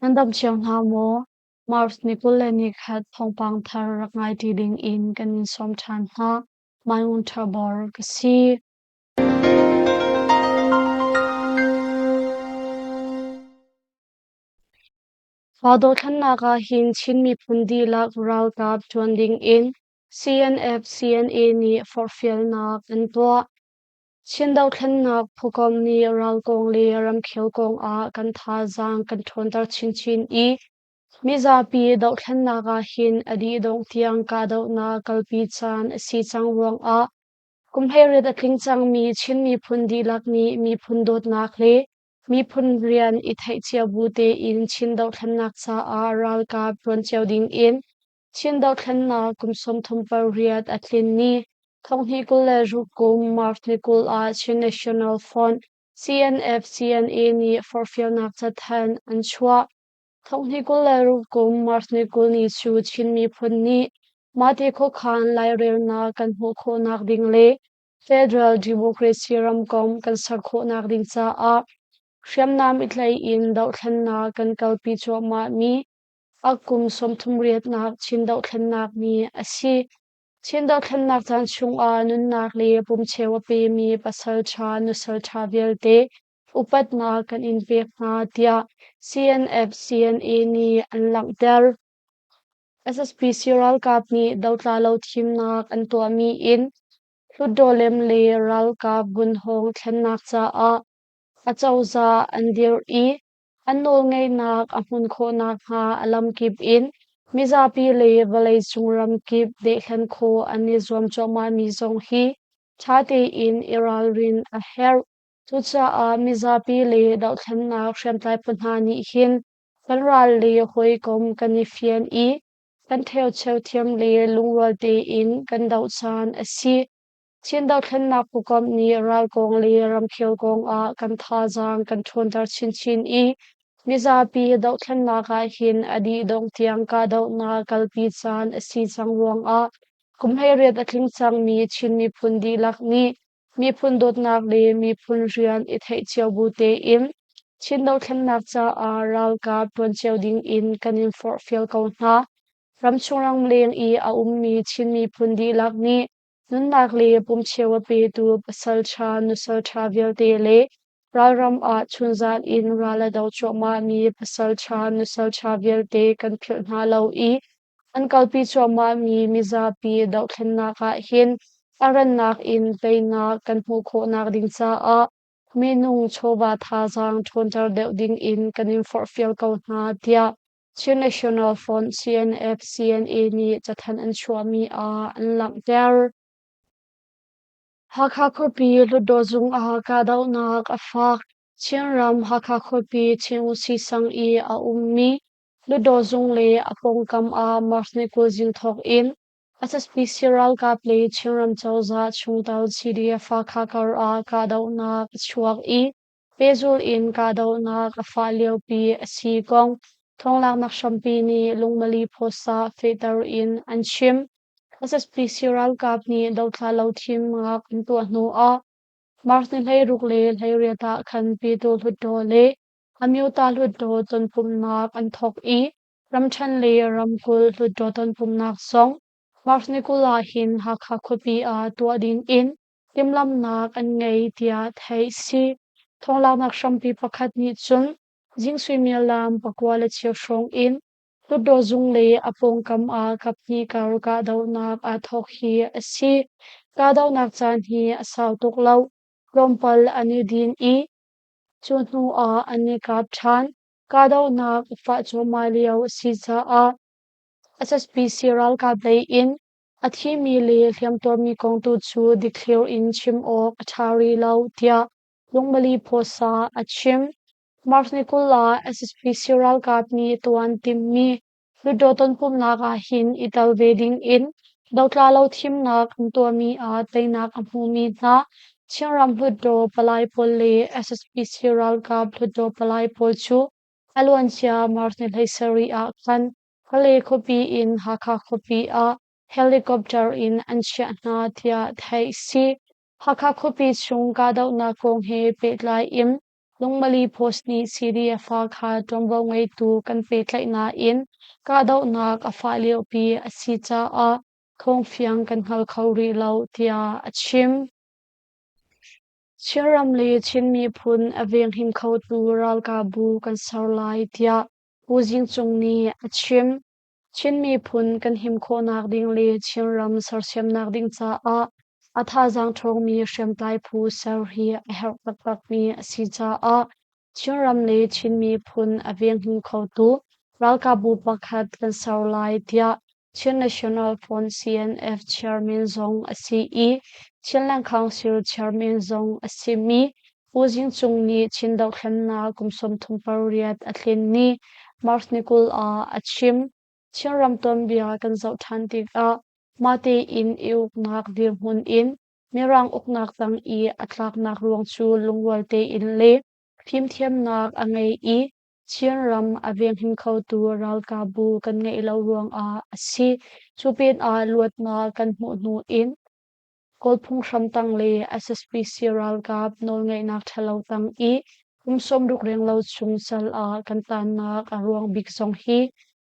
Nan dam cio hna maw? March ni 21 thawngpang thar rak ngai ṭi ding in kan in sawm ṭhan hna. Maimun Ṭhabor ka si. Fa dothlennak ah hin Chin miphun dihlak ralkap ṭuan ding in CNF CNA nih forhfialnak an tuah. Chin dothlennak phukomh nih ral kong le ramkhel kong ah kan thazaang kan ṭhawnter chinchin i mizapi dohthlennak ah hin a dih dongh tiang kahdohnak kalpi caan a si cang ruangah kum 18 a tling cangmi Chin miphun dihlak nih miphun dawtnak le miphun rian i theih cio bu tein Chin dohthlennak caah ralkap ṭuan cio ding in Chin dohthlennak kum 38 a tlin ni 2026 kum March ni 20 ah Chin National Front CNF-CNA nih forhfialnak cathanh an chuah. 2026 kum March ni 20 ni cu Chin miphun nih mahte khuakhan lairelnak kan hmuh khawhnak ding le Federal Democracy ramkomh kan ser khawhnak ding caah hriamnam i tlaih in dohthlennak kan kalpi cuahmahmi a kum 38nak Chin dohthlennak ni a si. Chin dohthlennak caan chungah nunnak le pumcheu a pemi pasalṭha nusalṭha vialte upatnak kan in pek hna tiah CNF-CNA nih an langhter. SSPC ralkap nih dotla lo thimnak an tuahmi in Hlutdaw lem le ralkap vunhawng thlennak caah acozah an dirh i an nawlngeihnak a hmun khawh nakhnga a lamkip in mizapi le vawleicung ramkip dehhlen khawh an i zuam cuahmahmi zong hi ṭha tein i ralrin a herh. Cucaah mizapi le dohthlennak hriamtlai phu hna nih hin kan ral le hawikom kan i fian i kan ṭheucheu thiam le lungrual tein kan doh caan a si. Chin dohthlennak phukomh nih ral kong le ramkhel kong ah kan thazaang kan ṭhawnter chinchin i mizapi dohthlennak ah hin a dih dongh tiang kahdohnak kalpi caan a si cang ruangah kum 18 a tling cangmi Chin miphun dihlak nih miphun dawtnak le miphun rian i theih cio bu tein Chin dohthlennak caah ralkap ṭuan cio ding in kan in forhfial ko hna. Ramchung ramleng i a ummi Chin miphun dihlak nih nunnak le pumcheu a petu pasalṭha nusalṭha vialte le ralram ah chunzan in ral a do cuahmahmi pasalṭha nusalṭha vialte kan philh hna lo i an kalpi cuahmahmi mizapi dohthlennak ah hin a rannak in teinak kan hmuh khawhnak ding caah minung chawva thazaang ṭhawnter deuh ding in kan in forhfial ko hna tiah Chin National Front CNF CNA nih cathanh an chuahmi ah an langhter. Hakha khuapi Hlutdaw zung ah kahdohnak a fak. Chinram Hakha khuapi Chingusi sang i a ummi Hlutdaw zung le a pawngkam ah March ni 20 zing thawk in SSPC ralkap le Chinram cozah chungtel CDF Hakha kar ah kahdohnak a chuak i Pehzulh in kahdohnak a fah liopi a si kong thawnglaknak hrampi nih lungmali phawsah fehter in an chim. SSPC ralkap nih dothla lo thimnak an tuah hnu ah March ni 16 le 18 ah khan Pyithu Hlutdaw le Amyota Hlutdaw tonpumhnak an thawk i ramṭhen le ramkulh Hlutdaw tonpumhnak zong March ni 20 ah hin Hakha khuapi ah tuah ding in timhlamhnak an ngei tiah theih si. Thawnglaknak hrampi pakhat nih cun zing suimilam 9 le cheu hrawng in Hlutdaw zung le a pawngkam ah kaphnih kar kahdohnak aa thawk hi a si. Kahdohnak caan hi a sau tuk lo. Tlawmpal an i din i cu hnu ah an i kap ṭhan. Kahdohnak a fah cuahmah lio a si caah SSPC ralkap lei in A thimi le hliamtuarmi kong tu cu dikthliar in chim awk a ṭha rih lo, tiah Lungmali Phawsa a chim. March ni 20 ah SSPC ralkap nih tuan timhmi Hlutdaw tonpumhnak ah hin i tel ve ding in dotla lo thimnak an tuahmi ah teinak a hmumi hna Chinram Hlutdaw palai pawl le SSPC ralkap Hlutdaw palai pawl cu a luancia March ni 17 ah khan Kale khuapi in Hakha khuapi ah helicopter in an chiah hna tiah theih si. Hakha khuapi chung kahdohnak kong he pehtlai in Lungmali Post nih CDF Hakha ṭuanvo ngeitu kan pehtlaih nain kahdohnak a fah liopi a si caah thawngfiang kan hngal kho rih lo, tiah a chim. Chinram le Chin miphun a venghim khotu ralkapbu kan ser lai, tiah Pu Zing Cung nih a chim. Chin miphun kan him khawhnak ding le Chinram sersiamnak ding caah a thazaang ṭhawngmi hriamtlai phu ser hi a herh taktakmi a si caah Chinram le Chin miphun a venghim khotu ralkapbu pakhat kan ser lai, tiah Chin National Front CNF chairman zong a si i Chinland Council chairman zong a simi Pu Zing Cung nih Chin dohthlennak kum 38 a tlin ni March ni 20 ah a chim. Chinram tuanbia kan zoh ṭhan tikah mah tein i uknak dirhmun in Mirang uknak tang i a tlaknak ruang cu lungrual tein le fimthiamnak a ngei i Chinram a venghim khotu ralkapbu kan ngeih lo ruangah a si. Cu pinah luatnak kan hmuh hnu in Kawl phunghram tang le SSPC ralkap nawlngeihnak ṭhalo tang i kum 60 renglo chung sal ah kan taannak a ruang bik zong hi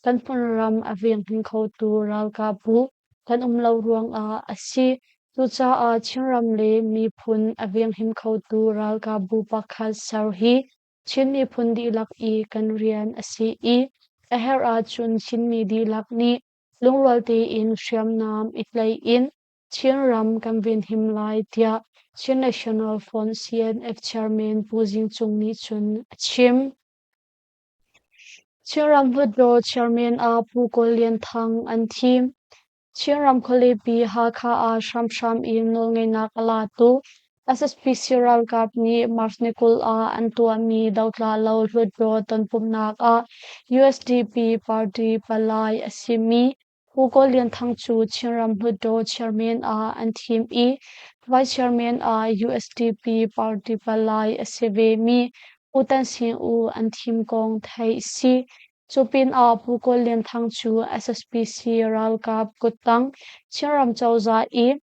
kan hmunram a venghim khotu ralkapbu kan um lo ruangah a si. Cucaah Chinram le miphun a venghim khotu ralkapbu pakhat ser hi Chin miphun dihlak i kan rian a si i a herh ahcun Chinmi dihlak nih lungrual tein hriamnam i tlaih in Chinram kan venhim lai, tiah Chin National Front CNF Chairman Pu Zing Cung nih cun a chim. Chinram Hluttaw Chairman ah Pu Kawl Lian Thang an thim. Chinram khualipi Hakha ah hramhram in nawlngeihnak a latu SSPC ralkap nih March ni 20 ah an tuahmi dotla lo Hluttaw tonpumhnak ah USDP party palai a simi Pu Kawl Lian Thang cu Chinram Hluttaw chairman ah an thim i vice chairman ah USDP party palai a si vemi Pu Tan Sing U an thim kong theih a si. Cu pinah Pu Kawl Lian Thang cu SSPC ralkap kuttang Chinram cozah i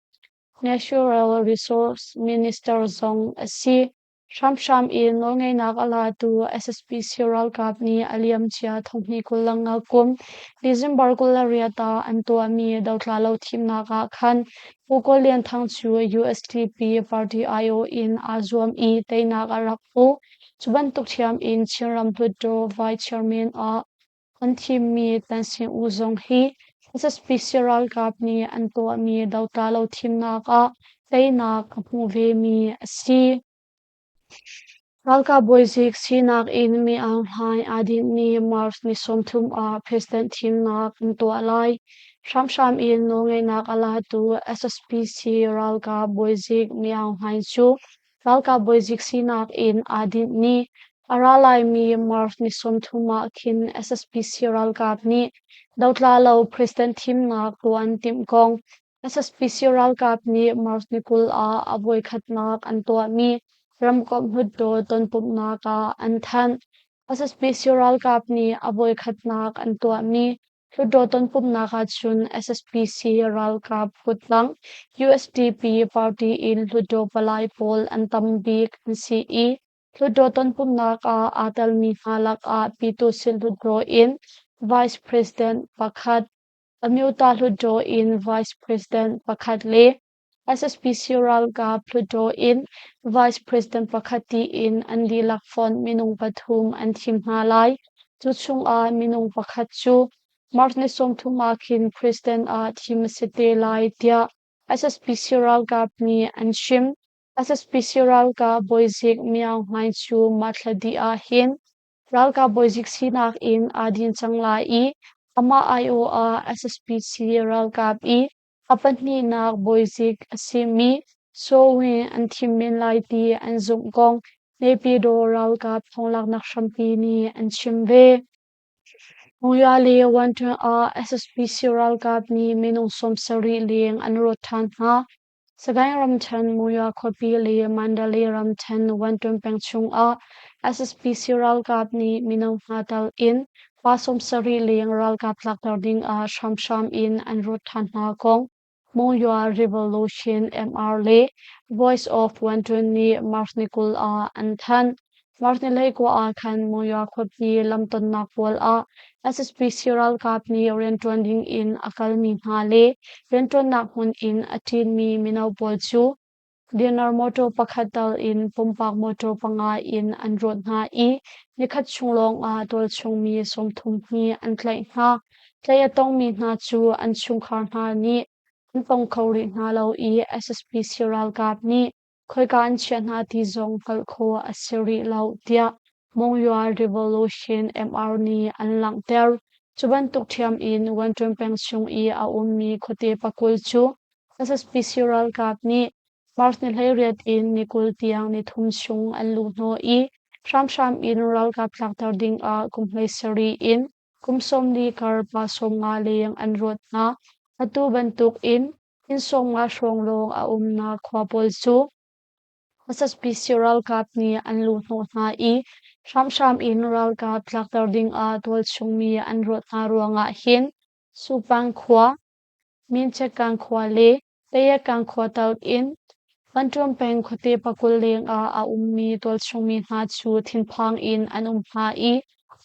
Natural Resource Minister zong a si. Hramhram in nawlngeihnak a latu SSPC ralkap nih a liamcia 2025 kum December 28 ah an tuahmi dotla lo thimnak ah khan Pu Kawl Lian Thang cu USDP party aiawh in aa zuam i teinak a rak hmu. Cu bantuk ṭhiam in Chinram Hluttaw Vice Chairman ah an thimmi Tan Sing U zong hi SSPC ralkap nih an tuahmi dotla lo thimnak ah teinak a hmu vemi a si. Ralkap bawizik sinak in Mi Aung Hlaing aa dinhmi March ni 30 ah president thimnak an tuah lai. Hramhram in nawlngeihnak a latu SSPC ralkap bawizik Mi Aung Hlaing cu ralkap bawizik sinak in aa dinh ni a ra laimi March ni 30 ah khin SSPC ralkap nih dotla lo president thimnak tuah an timh kong SSPC ralkap nih March ni 20 ah a voikhatnak an tuahmi ramkomh hluttaw tonpumhnak ah an thanh. SSPC ralkap nih a voikhatnak an tuahmi Hluttaw tonpumhnak ahcun SSPC ralkap kuttang USDP party in Hluttaw palai pawl an tam bik an si i Hluttaw tonpumhnak ah aa telmi hna lakah Pyituhsin Hluttaw in Vice President pakhat, Amyota Hluttaw in Vice President pakhat le SSPC ralkap Hluttaw in Vice President pakhat tiin an dihlak fonh minung pathum an thim hna lai. Cu chungah minung pakhat cu March ni 30 ah khin President ah thim a si te lai tiah SSPC ralkap nih an chim. SSPC ralkap bawizik Myaung Hlaing cu mah thla dih ah hin ralkap bawizik sinak in aa din cang lai i amah aiawh ah SSPC ralkap i a pahnihnak bawizik a simi Soe Win an thim men lai ti an zumh kong Naypyidaw ralkap thonglaknak hrampi nih an chim ve. Monywa le Wantun ah SSPC ralkap nih minung 70 leng an rawt ṭhan hna. Sagaing ramṭhen Monywa khuapi le Mandalay ramṭhen Wantun peng chungah SSPC ralkap nih mino hna tal in pa 70 leng ralkap tlakter dingah hramhram in an rawt ṭhan hna kong Monywa Revolution MR le Voice of Wantun nih March ni 20 ah an thanh. March ni 19 ah khan Monywa khuapi lamtonnak pawl ah SSPC ralkap nih rianṭuan ding in a kalmi hna le rianṭuannak hmun in a ṭinmi mino pawl cu Dinner mawṭaw pakhat tal in pumpak mawṭaw panga in an rawt hna i nikhat chung lawngah tualchungmi 30 hi an tlaih hna. Tlaih a tongmi hna cu an chungkhar hna nih an tong kho rih hna lo i SSPC ralkap nih khoika an chiah hna ti zong hngalh khawh a si rih lo tiah Monywa Revolution MR nih an langhter. Cu bantuk ṭhiam in Wanṭun peng chung i a ummi khuate pakul cu SSPC ralkap nih March ni 18 in ni 20 tiang ni thum chung an luhhnawh i hramhram in ralkap tlakter dingah kum 17 in kum 40 kar pa 50 leng an rawt hna. Atu bantuk in inn 50 hrawng lawng a umnak khua pawl cu SSPC ralkap nih an luhhnawh hna i hramhram in ralkap tlakter dingah tualchungmi an rawt hna ruangah hin Supang khua, Minchekang khua le Tayakang khua tal in Banṭuam peng khuate pakul lengah a ummi tualchungmi hna cu thinphang in an um hna i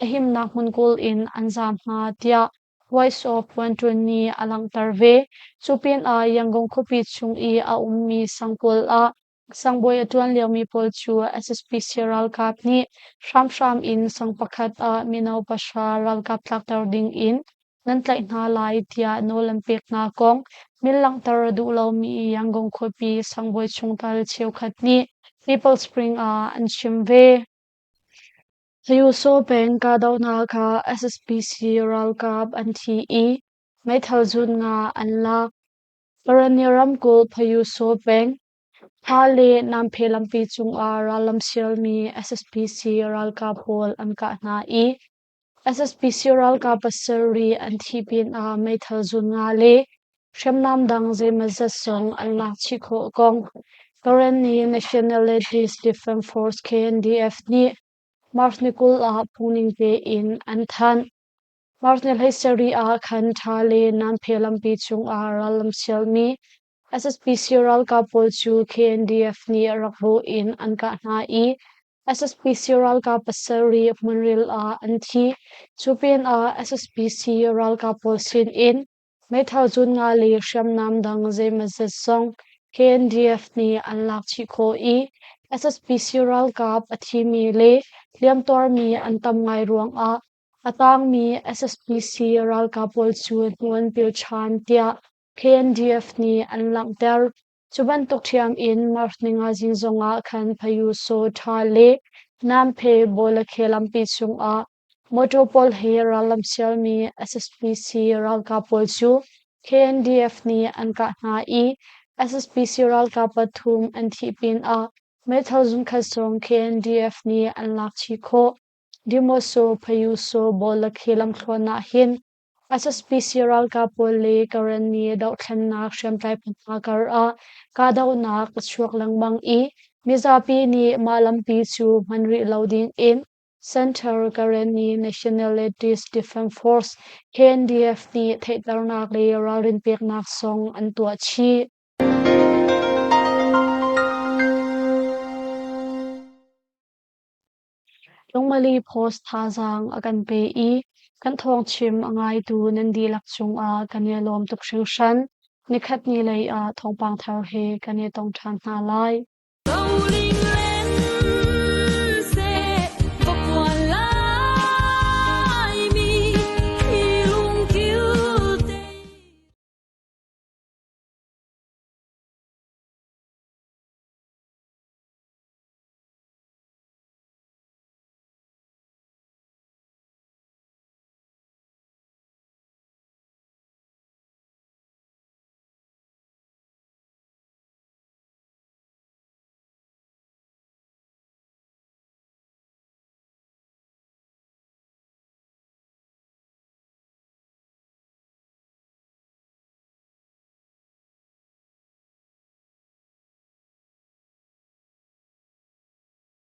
a himnak hmun kawl in an zaam hna tiah Voice of Banṭuan nih a langhter ve. Cu pinah Yangon khuapi chung i a ummi sang pawl ah sangbawi a ṭuan liomi pawl cu SSPC ralkap nih hramhram in sang pakhat ah mino pahra ralkap tlakter ding in nan tlaih hna lai tiah nawl an pek hna kong min langhter a duh lomi Yangon khuapi sangbawi chungtel cheukhat nih People Spring ah an chim ve. Hayusaw peng kahdohnak ah SSPC ralkap an thi i meithal zun nga an lak. Karenni ramkulh Hayusaw peng Hla le Namphe lampi cungah rallam sialmi SSPC ralkap pawl an kah hna i SSPC ralkap pasarih an thih pinah meithal zun nga le hriamnam dang zeimawzat zong an lak chih khawh kong Karenni Nationalities Defence Force KNDF nih March ni 20 ah phungning tein an thanh. March ni 17 ah khan Ṭha le Namphe lampi cungah rallam sialmi SSPC ralkap pawl cu KNDF nih rak bawh in an kah hna i SSPC ralkap pasarih hmunril ah an thi. Cu pinah SSPC ralkap pawl sin in meithal zun nga le hriamnam dang zeimawzat zong KNDF nih an lak chih khawh i SSPC ralkap a thimi le hliamtuarmi an tam ngai ruangah a tangmi SSPC ralkap pawl cu hnu an pil ṭhan tiah KNDF nih an langhter. Cu bantuk ṭhiam in March ninga zing zongah khan Phayusaw Ṭha le Namphe Bawlakhe lampi chungah mawṭaw pawl he rallam sialmi SSPC ralkap pawl cu KNDF nih an kah hna i SSPC ralkap pathum an thih pinah meithal zungkhat zong KNDF nih an lak chih khawh. Demoso Phayusaw Bawlakhe lamthluan ah hin SSPC ralkap pawl le Karenni dohthlennak hriamtlai phu hna kar ah kahdohnak a chuak lengmang i mizapi nih mah lampi cu hman rih lo ding in Center Karenni Nationalities Defence Force KNDF nih theihternak le ralrin peknak zong an tuah chih. Lungmali Post thazaang a kan pe i kan thawngchim a ngaitu nan dihlak cungah kan i lawm tuk hringhran. Nikhat ni lei ah thawngpang thar he kan i tong ṭhan hna lai. Roling len.